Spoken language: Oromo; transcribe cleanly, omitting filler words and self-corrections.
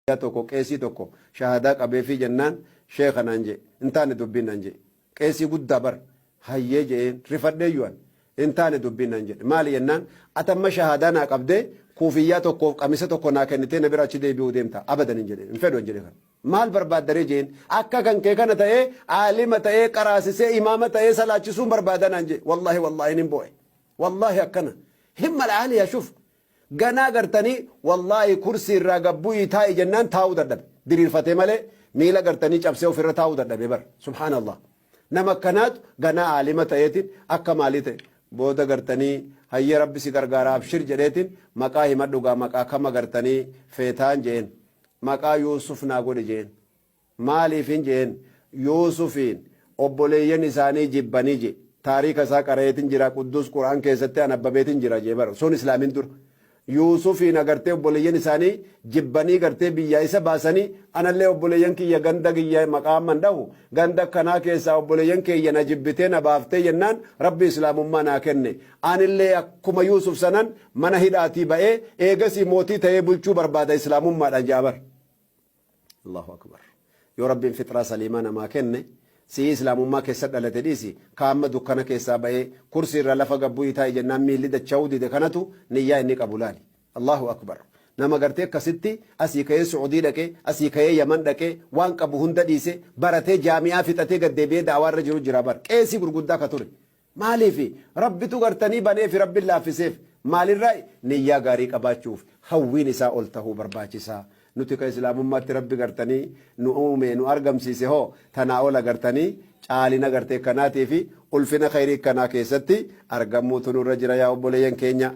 Tokko qeesii tokko shahadaa qabeefii jennaan, "Sheekha," naan jee, "hin taane dubbiin," naan jee. Qeesii guddaa bar. "Hayyee," je'een. Rifadheeyyu an. "Hin taane dubbiin," naan jedhe. "Maali?" jennaan, "Atamma shahadaa naa qabdee, kuufiyyaa tokkoof qamisa tokko naa kennitee na bira achi deebi'uu deemta? Abadan," hin jedhe. "Hin fedhu," hin jedhe. "Kana maal barbaaddaree?" jeen. "Akka kan kee kana ta'ee, aalima ta'ee, qaraasisee, imaama ta'ee salaachisuun barbaada," naan jee. Wallahi, wallahi, nin boo'e. Wallahi, akkana himma al'aaliya shuf. Ganaa gartanii, wallaahi, kursii irraa gabbu'ii taa'i jennaan taa'uu dadhabe. Diriirfatee malee miila gartanii cabsee ofirra taa'uu dadhabe bar. Subhaanallah. Nama akkanaatu ganaa aalima ta'eetiin akka maalii ta'e. Booda gartanii, "Hayyee, Rabbi si gargaara, abshir," jedheetiin, "Maqaa himadhu gaa, maqaa kama gartanii feetaan?" jeen. "Maqaa Yuusuf naa godhi," jeen. "Maaliifin?" jeen. "Yuusufiin obboleeyyan isaanii jibbanii," je. "Taariika isaa qara'eetin jira, Quddus Qur'aan keessatti anabbabeetin jira," jee bara sun Islaamin dura. "Yuusufiin agartee obboleeyyan isaanii jibbanii gartee biyyaa isa baasanii, anallee obboleeyyan kiyya ganda kiyya maqaa amman dhahu ganda akkanaa keessaa obboleeyyan kiyya na jibbitee na baaftee jennaan, Rabbi Islaamummaa naa kenne. Anillee akkuma Yuusuf sanan mana hidhaatii ba'ee eegasii mootii ta'ee bulchuu barbaada Islaamummaadhaan," jaa bar. Allahu akbar. Yoo Rabbiin fixraa saliimaa namaa kenne, si'ii Islaamummaa keessa dhalate dhiisi, ka amma dukkana keessaa ba'ee kursii irraa lafa gabbu'ii taa'i jennaan miilli dacha'uu dide kanatu niyyaa inni qabu laali. Allahu akbar. Nama gartee akkasitti asii ka'ee Su'udii dhaqee, asii ka'ee Yaman dhaqee, waan qabu hunda dhiise, baratee jaami'aa fixatee gad deebi'ee da'awaa irra jiru jira bar. Qeesii gurguddaa ka ture. Maaliif? Rabbitu gartanii baneefi, Rabbiin laaffiseef. Maalirraa? Niyyaa gaarii qabaachuuf hawwiin isaa ol tahuu barbaachisaa. Nuti ka Islaamummaatti Rabbi gartanii nu uume, nu argamsiise hoo, tanaa ol agartanii caalina gartee kanaatii fi ulfina khayrii kanaa keessatti argamuutu nurra jira, yaa obboleeyyan keenya.